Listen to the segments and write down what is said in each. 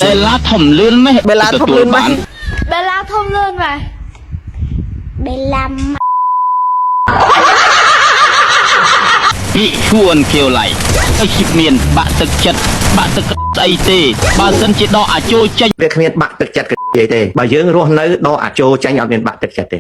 បេឡាធំលឿនម៉េះ បេឡាធំលឿនម៉េះ បេឡាធំលឿនម៉េះ បេឡាំ ពីឈួនខៀវឡៃទៅជីបមាន បាក់ទឹកចិត្តបាក់ទឹកស្អីទេបើសិនជាដកអាចោចេញ វាគ្មានបាក់ទឹកចិត្តកនិយាយទេបើយើងរស់នៅដកអាចោចាញ់អត់មានបាក់ទឹកចិត្តទេ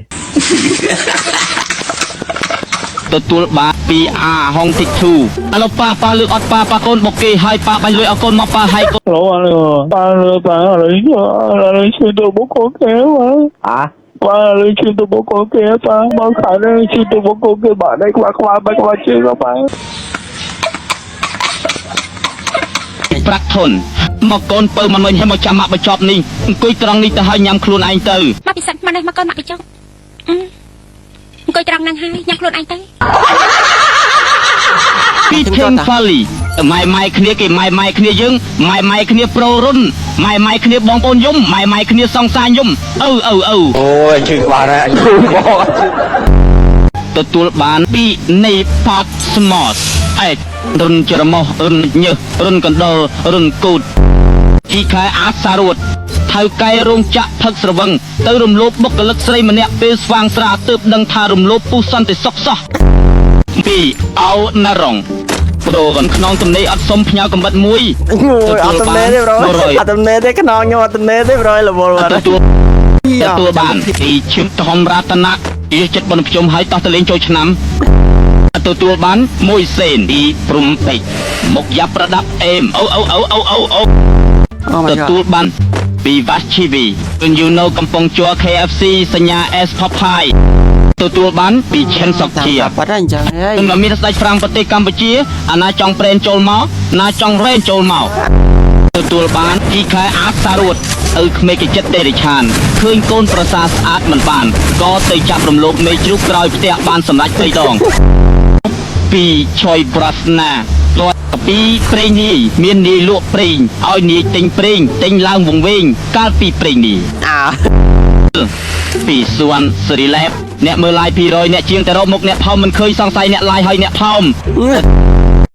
ទទួលបានពីអាហុងតិចធូឥឡូវប៉ាប៉ាលើកអត់ប៉ាប៉ាកូនបុកគេហើយប៉ាបាញ់លុយឲ្យកូនមកប៉ាហើយកូន 老板了，办了办了，了钱都不过给我， អា 办了钱都不过给，办没看了钱都不过给，把那块块把块钱个办。 ប្រាក់ធនមកកូនពៅមិនវិញឲ្យមកចាំម៉ាក់បញ្ចប់នេះអង្គុយត្រង់នេះទៅហើយញ៉ាំខ្លួនឯងទៅ មកពិសិដ្ឋមកនេះមកកូនមកពីចុងអឺអង្គុយត្រង់ហ្នឹងហើយញ៉ាំខ្លួនឯងទៅ ពីថេងហ្វាលីម៉ែម៉ែគ្នាគេម៉ែម៉ែគ្នាយើងម៉ែម៉ែគ្នាប្រូរុនម៉ែម៉ែគ្នាបងប្អូនយំម៉ែម៉ែគ្នាសង្សារយំឪឪឪ អូយឈឺក្បាលហើយអញឈឺបង ទទួលបានពីនៃផាត់ស្មតអេតរុនច្រមុះរុនញើសរុនកណ្ដុររុនគូតជីខែអាសារួតថៅកែរោងចក្រផឹកស្រវឹងទៅរំលោភបុគ្គលិកស្រីម្នាក់ពេលស្វាងស្រាទើបដឹងថារំលោភពុះសន្តិសុខសោះពីអោណារងប្រូកក្នុងទំនេរអត់សុំផ្ញើកំបិតមួយ អូយអត់ទំនេរទេប្រូអត់ទំនេរទេខ្នងខ្ញុំអត់ទំនេរទេប្រូរវល់បាត់ ទទួលទទួលបានពីឈឹមធំរតនៈជាចិត្តបុណ្យភ្ជុំហើយតោះទៅលេងចូលឆ្នាំទទួលបានមួយសេនពីព្រំពេជ្រមុខយ៉ាប់ប្រដាប់អេមអូអូអូអូអូអូ អូ my ទ god ទួលបានពីវ៉ាស់ឈីវីគឺយូណូកំពុងជួ KFC សញ្ញា S Popeye ទទួលបានពីឈិនសុក តាម ជា ប៉ាត់អញ្ចឹងហី នឹងមានស្ដេចហ្វ្រាំងប្រទេសកម្ពុជាអាណាចង់ប្រេនចូលមកណាចង់រែងចូលមកទទួលបានជីខែអាសារួតឪក្មេកចិត្តដេរិឆានឃើញកូនប្រសាស្អាតមិនបានក៏ទៅចាប់រំលោភមេជ្រូកក្រោយផ្ទះបានសម្រេច3ដងពីឆុយប្រាស្នាគាត់ពីព្រេងនាយមាននាយលក់ព្រេងឲ្យនាយទិញព្រេងទិញឡើងវង្វេងកាលពីព្រេងនាយ អើ ពីសួនសេរីឡែបអ្នកមើលឡាយ200អ្នកជាងតែរកមុខអ្នកផោមមិនឃើញសង្ស័យអ្នកឡាយហើយអ្នកផោម